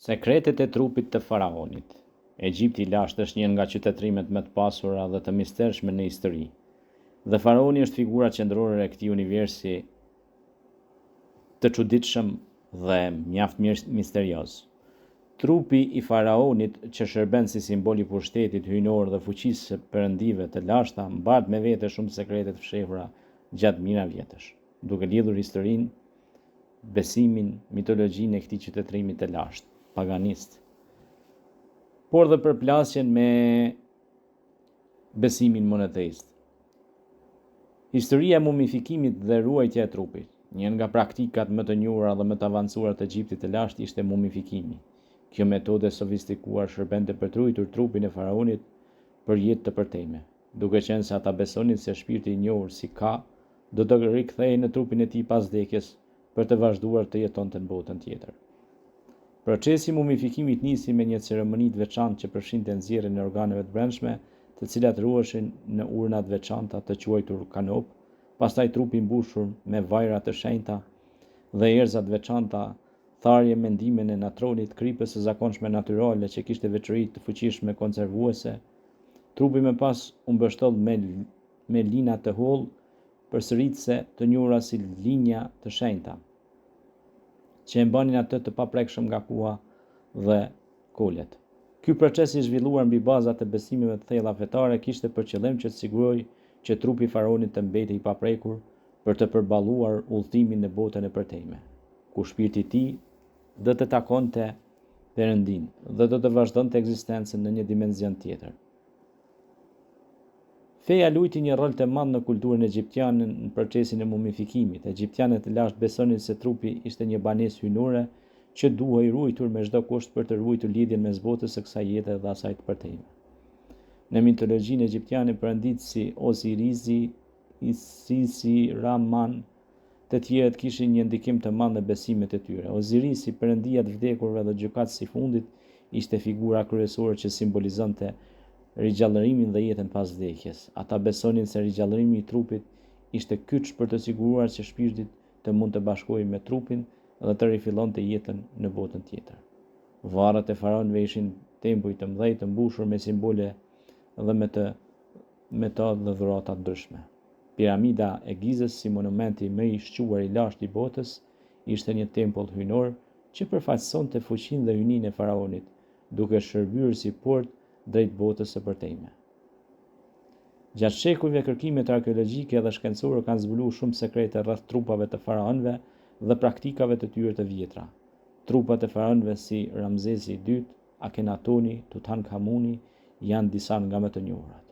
Sekretet e trupit të faraonit. Egjipti i lashtë është një nga qytetërimet më të pasura dhe të mistershme në histori. Dhe faraoni është figura qendrore e këtij universi të çuditshëm dhe mjaft misterioz. Trupi i faraonit, që shërben si simbol i pushtetit hyjnor dhe fuqisë së perëndive të lashta, mbart me vete shumë sekrete të fshehura gjatë mijëra vjetësh, duke lidhur historinë besimin, mitologjinë e këtij qytetërimi të lashtë, paganist, por dhe përplasjen me besimin monoteist. Historia e mumifikimit dhe ruajtja e trupit. Një nga praktikat më të njohura dhe më të avancuara të Egjiptit të lashtë ishte mumifikimi. Kjo metodë e sofistikuar shërbente për të ruajtur trupin e faraonit për jetë të përtejme. Duke qenë se ata besonin se shpirti i njohur si Ka do të rikthehej në trupin e tij pas vdekjes për të vazhduar të jetonte në botën tjetër. Procesi i mumifikimit nisi me një ceremoni të veçantë që përfshinte nxjerrjen e organeve të brendshme, të cilat ruheshin në urna të veçanta të quajtur kanop, pastaj trupi i mbushur me vajra të shenjta dhe erëza të veçanta, tharje me ndihmën e natronit, kripës së zakonshme natyrale që kishte veçori të fuqishme konservuese, Trupi më pas u mbështoll me me lina të hollë përsëritëse të njohura si linja të shenjta, që e mbanin atë të paprekshëm nga koha dhe kolet. Ky proces i zhvilluar mbi baza të besimeve të thella fetare kishte për qëllim që të sigurojë që trupi i faraonit të mbetej i paprekur për të përballuar udhëtimin në botën e përtejme, ku shpirti i tij do të takonte Perëndinë dhe do të vazhdonte ekzistencën në një dimension tjetër. Feja luajti një rol të madh në kulturën egjiptiane në procesin e mumifikimit. Egjiptianët e lashtë besonin se trupi ishte një banesë hyjnore që duhej ruajtur me çdo kusht për të ruajtur lidhjen mes botës së kësaj jete dhe asaj të përtejme. Në mitologjinë egjiptiane, perënditë si Osirisi, Isisi, Raman, Të tjerët kishin një ndikim të madh në besimet e tyre. Ozirisi, perëndia e të vdekurve dhe gjykatës i fundit, ishte figura kryesore që simbolizonte rigjallërimin dhe jetën pas vdekjes. Ata besonin se rigjallërimi i trupit ishte kyç për të siguruar që shpirti të mund të bashkohej me trupin dhe të rifillonte jetën në botën tjetër. Varret e faraonëve ishin tempuj të mëdhenj të mbushur me simbole dhe me të me to dhe dhurata të ndryshme. Piramida e Gizës si monumenti më i shquar i lashtë i botës, ishte një tempull hyjnor që përfaqësonte fuqinë dhe hyjninë e faraonit, duke shërbyer si portë drejt botës së përtejme. Gjatë shekujve, kërkimet arkeologjike dhe shkencore kanë zbuluar shumë sekrete rreth trupave të faraonëve dhe praktikave të tyre të vjetra. Trupat e faraonëve si Ramzesi i II, Akhenatoni, Tutankhamuni janë disa nga më të njohurat.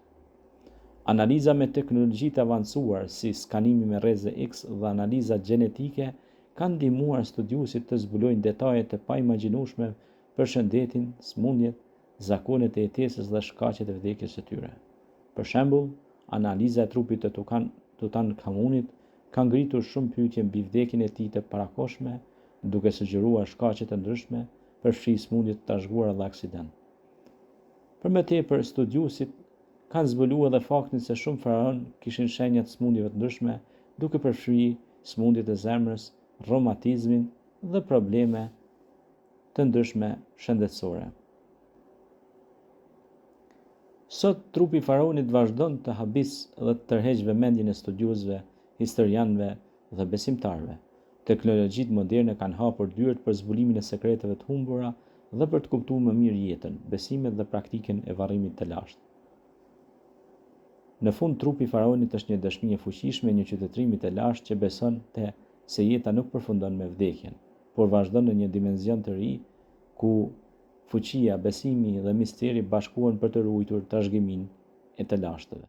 Analiza me teknologji të avancuar si skanimi me rreze X dhe analiza gjenetike kanë ndihmuar studiuesit të zbulojnë detaje të paimagjinueshme për shëndetin, sëmundjet, zakonet e jetesës dhe shkaqet e vdekjes së tyre. Për shembull, analiza e trupit të Tutankhamunit ka ngritur shumë pyetje mbi vdekjen e tij të parakohshme, duke sugjeruar shkaqe të ndryshme, përfshi sëmundje të trashëguara dhe aksident. Për më tepër, studiuesit kanë zbuluar edhe faktin se shumë faraonë kishin shenja të sëmundjeve të ndryshme, duke përfshirë sëmundjet e zemrës, reumatizmin dhe probleme të ndryshme shëndetësore. Sot, trupi i faraonit vazhdon të habisë dhe të tërheqë vëmendjen e studiuesve, historianëve dhe besimtarëve. Teknologjitë moderne kanë hapur dyert për zbulimin e sekreteve të humbura dhe për të kuptuar më mirë jetën, besimet dhe praktikën e varrimit të lashtë. Në fund, trupi i faraonit është një dëshmi e fuqishme e një qytetërimi të lashtë që besonte se jeta nuk përfundon me vdekjen, por vazhdon në një dimension të ri ku fuqia, besimi dhe misteri bashkohen për të ruajtur trashëgiminë e të lashtëve.